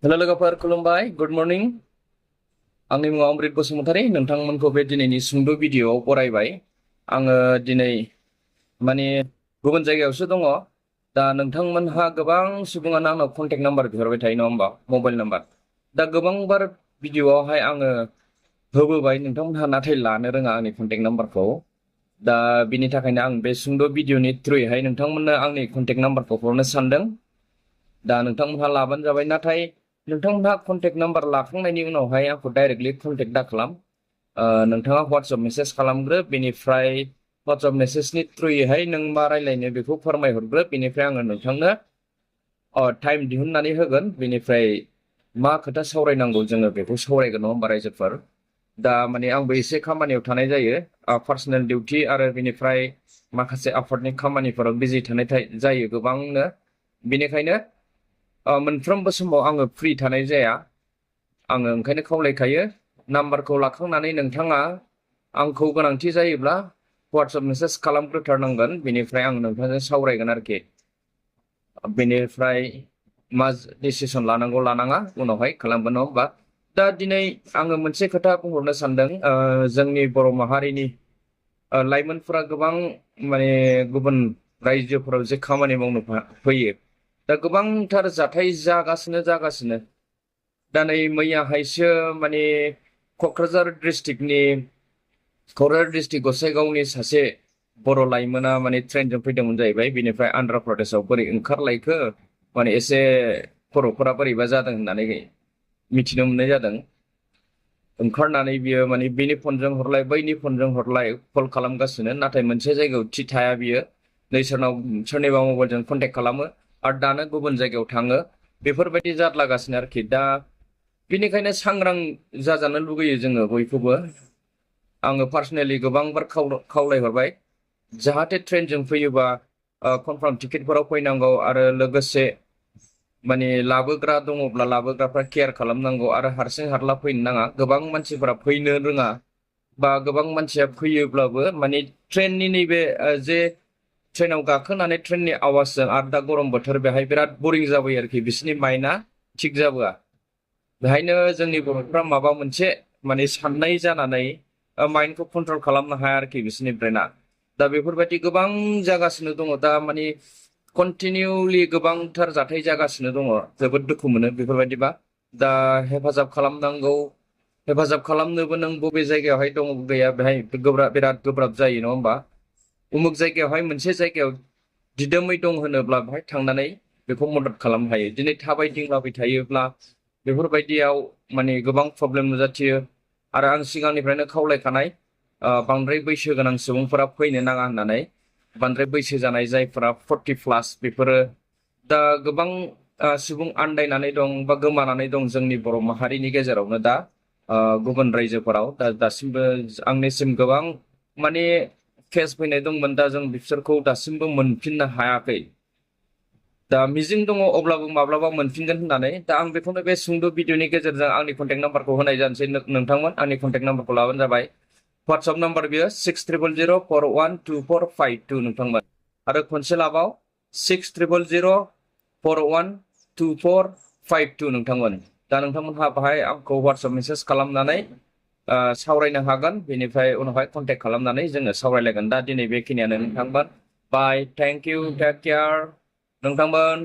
Hello लोगोफोर खुलुमबाय good morning आंनि मुङा अमृत बसुमतारी नोंथांमोनखौ बे दिनैनि सुंद' भिडिअ'आव बरायबाय आङो दिनै माने गुबुन जायगायावसो दङ दा नोंथांमोनहा गोबां सुबुङानो आंनाव कन्टेक्ट नाम्बार बिहरबाय थायो नङा होमबा मबाइल नाम्बार दा गोबांबार भिडिअ'आवहाय आङो होबोबाय नोंथांमोनहा नाथाय लानो रोङा आंनि कन्टेक्ट नाम्बारखौ दा बिनि थाखायनो आं बे सुंद' भिडिअ'नि थ्रुयैहाय नोंथांमोननो आंनि कन्टेक्ट नाम्बारखौ हरनो सानदों दा नोंथांमोनहा लाबानो जाबाय नाथाय नोंथांमोनहा कन्टेक्ट नाम्बार लाखांनायनि उनावहाय आंखौ डाइरेक्टलि कन्टेक्ट दा खालाम नोंथाङा WhatsApp मेसेज खालामग्रो बेनिफ्राय WhatsApp मेसेजनि थ्रुयैहाय नों मा रायलायनो बेखौ फोरमायहरग्रो बेनिफ्राय आङो नोंथांनो टाइम दिहुननानै होगोन बेनिफ्राय मा खोथा सावरायनांगौ जोङो बेखौ सावरायगोन नङा होमबा रायजोफोर दा माने आंबो एसे खामानियाव थानाय जायो पार्सनेल डिउटि आरो बेनिफ्राय माखासे आफादनि खामानिफोराव बिजि थानाय जायो गोबांनो बेनिखायनो मोनफ्रोमबो समाव आङो फ्रि थानाय जाया आङो ओंखायनो खावलायखायो नाम्बारखौ लाखांनानै नोंथाङा आंखौ गोनांथि जायोब्ला WhatsApp मेसेज खालामग्रोथारनांगोन बेनिफ्राय आं नोंथांजों सावरायगोन आरोखि बेनिफ्राय मा डिसिसन लानांगौ लानाङा उनावहाय खालामगोन नङा होमबा दा दिनै आङो मोनसे खोथा बुंहरनो सानदों जोंनि बर' माहारिनि लाइमोनफोरा गोबां माने गुबुन रायजोफोराव जे खामानि मावनो फैयो दा गोबांथार जाथाय जागासिनो दा नै मैयाहायसो माने क'क्राझार डिस्ट्रिक्ट गसाइगावनि सासे बर' लाइमोना माने ट्रेनजों फैदोंमोन जाहैबाय बेनिफ्राय आन्ध्र प्रदेशआव बोरै ओंखारलायखो माने एसे खर'फोरा बोरैबा जादों होननानै मिथिनो मोननाय जादों ओंखारनानै बियो माने बेनि फनजों हरलाय बैनि फनजों हरलाय कल खालामगासिनो नाथाय मोनसे जायगायाव थि थाया बियो नै सोरनिबा मबाइलजों कन्टेक्ट खालामो आरो दानो गुबुन जायगायाव थाङो बेफोरबायदि जाद्लागासिनो आरोखि दा बेनिखायनो सांग्रां जाजानो लुगैयो जोङो बयखौबो आङो पार्सनेलि गोबांबार खावलायहरबाय जाहाथे ट्रेनजों फैयोबा कनफार्म टिकेटफोराव फैनांगौ आरो लोगोसे माने लाबोग्रा दङब्ला लाबोग्राफ्रा केयार खालामनांगौ आरो हारसिं हारला फैनो नाङा गोबां मानसिफोरा फैनो रोङा बा गोबां मानसिया फैयोब्लाबो माने ट्रेननि नैबे जे ट्रेनाव गाखोनानै ट्रेननि आवाजजों आरो दा गरम बोथोर बेहाय बिराद बरिं जाबोयो आरोखि बिसोरनि माइन्डआ थिग जाबोआ बेहायनो जोंनि बर'फ्रा माबा मोनसे माने साननाय जानानै माइन्डखौ कन्ट्रल खालामनो हाया आरोखि बिसोरनि ब्रेना दा बेफोरबायदि गोबां जागासिनो दङ दा माने कन्टिनिउलि गोबांथार जाथाय जागासिनो दङ जोबोद दुखु मोनो बेफोरबायदिबा दा हेफाजाब खालामनांगौ हेफाजाब खालामनोबो नों बबे जायगायावहाय दङ गैया बेहाय बिराद गोब्राब जायो नङा होमबा उमुक जायगायावहाय मोनसे जायगायाव दिदोमै दं होनोब्ला बेहाय थांनानै बेखौ मदद खालामनो हायो दिनै थाबायदिंलाबाय थायोब्ला बेफोरबायदियाव माने गोबां प्रब्लेम नुजाथियो आरो आं सिगांनिफ्रायनो खावलायखानाय बांद्राय बैसो गोनां सुबुंफोरा फैनो नाङा होननानै बांद्राय बैसो जानाय जायफोरा 40+ बेफोरो दा गोबां सुबुं आन्दायनानै दं बा गोमानानै दं जोंनि बर' माहारिनि गेजेरावनो दा गुबुन रायजोफोराव दासिमबो आंनिसिम गोबां माने केस फैनाय दंमोन दा जों बिसोरखौ दासिमबो मोनफिननो हायाखै दा मिजिं दङ अब्लाबो माब्लाबा मोनफिनगोन होननानै दा आं बेखौनो बे सुंद' भिडिअनि गेजेरजों आंनि कन्टेक्ट नाम्बारखौ होनाय जानोसै नोंथांमोन आंनि कन्टेक्ट नाम्बारखौ लाबानो जाबाय WhatsApp नाम्बार बियो 6000412452 नोंथांमोन आरो खनसे लाबाव 6000412452 नोंथांमोन दा नोंथांमोनहा बाहाय आंखौ WhatsApp मेसेज खालामनानै सावरायनो हागोन बेनिफ्राय उनावहाय कन्टेक्ट खालामनानै जोङो सावरायलायगोन दा दिनै बेखिनियानो नोंथांमोन बाय थेंक इउ टेक केयार नोंथांमोन